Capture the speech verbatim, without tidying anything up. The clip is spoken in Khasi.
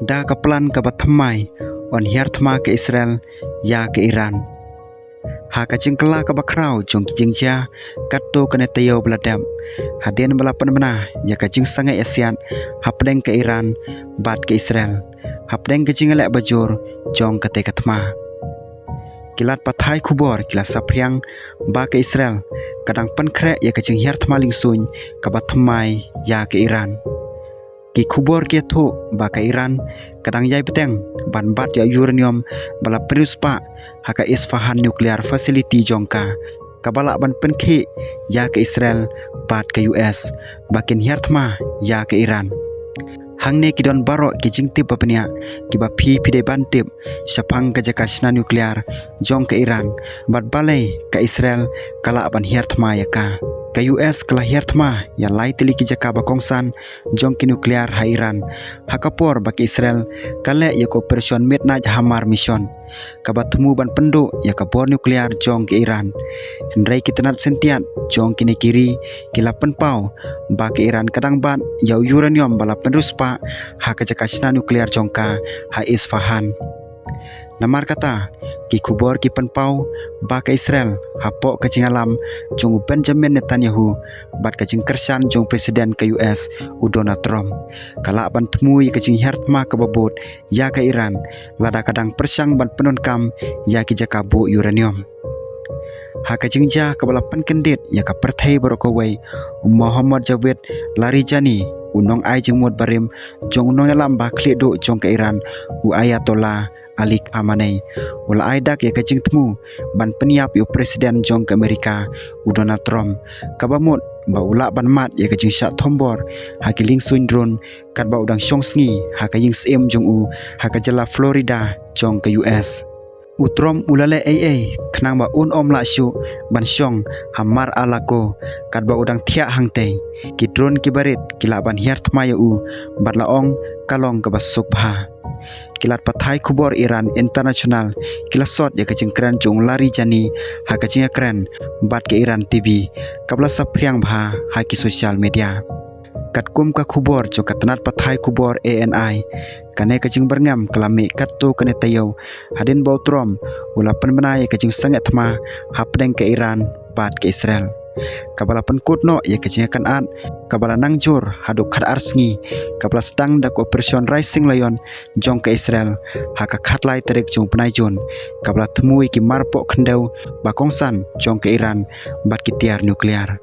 da ka plan kaba thymmai yn hiar thma ka Israel ïa ka Iran. Ha ka jingkylla kaba khraw jong ki jingjia katto katne taïew ba la dep, hadien ba la pynbna ïa ka jingsangeh ïasiat hapdeng ka Iran bad ka Israel hapdeng ka jingïaleh bajur jong katei ka thma, ki lad pathai khubor ki la saphriang ba ka Israel ka dang pynkhreh ïa ka jinghiar thma lyngsuiñ kaba thymmai ïa ka Iran. Ki khubor ki ïathuh ba ka Iran ka dang ïai bteng ban bat ïa u uranium ba la pynriewspah ha ka Isfahan nuclear facility jong ka, kaba lah ban pynkhih ïa ka Israel bad ka U S ba kin hiar thma ïa ka Iran. Hangne ki don baroh ki jingtip ba bniah kiba phi phi dei ban tip shaphang ka jaka shna nuclear jong ka Iran bad balei ka Israel ka lah ban hiar thma ïa ka. Ka U S ka la hiar thma ïa lai tylli ki jaka ba kongsan jong ki nuclear ha Iran ha ka por ba ka Israel ka leh ïa ka Operation Midnight Hammer Mission, kaba thmu ban pynduh ïa ka bor nuclear jong ka Iran. Hynrei ki tnat syntiat jong kine ki ri ki la pynpaw ba ka Iran ka dang bat ïa u uranium ba la pynriewspah ha ka jaka shna nuclear jong ka ha Isfahan. Namar kata, ki khubor ki pynpaw ba ka Israel, hapoh ka jingïalam jong u Benjamin Netanyahu bad ka jingkyrshan jong u President ka U S u Donald Trump, ka lah ban thmu ïa ka jinghiar thma kaba bud ïa ka Iran lada ka dang pyrshang ban pyndonkam ïa ki jaka buh uranium. Ha ka jingjia kaba la pynkyndit ïa ka pyrthei baroh kawei, u Mohammad Javad Larijani, u nongai jingmut barim jong u nongïalam ba khlieh duh jong ka Iran, u Ayatollah Ali Khamenei, u la ai dak ïa ka jingthmu ban pynïap ïa u President jong ka Amerika, u Donald Trump, kaba mut ba u lah ban mad ïa ka jingshah thombor ha ki lyngsuiñ drone katba u dang shong sngi ha ka ïing syiem jong u ha ka jylla Florida jong ka U S. U Trump u la leh ei ei khnang ba un ym lah shuh ban shong ha Mar-a-Lago katba u dang thiah hangtei. Ki drone kiba rit ki lah ban hiar thma ïa u bad la ong ka long kaba suk bha. Ki lad pathai khubor Iran International ki la sot ïa ka jingkren jong u Larijani ha ka jingïakren bad ka Iran T V, kaba la saphriang bha ha ki social media. Katkum ka khubor jong ka tnat pathai khubor A N I, kane ka jingbyrngem ka la mih katto katne taïew hadien ba u Trump u la pynbna ïa ka jingsangeh thma hapdeng ka Iran bad ka Israel, kaba la pynkut noh ïa ka jingïakynad kaba la nang jur haduh khatar sngi, kaba la sdang da ka Operation Rising Lion jong ka Israel ha ka khatlai tarik jong u bnai Jun, kaba la thmu ïa ki marpoh khyndew ba kongsan jong ka Iran bad ki tiar nuclear.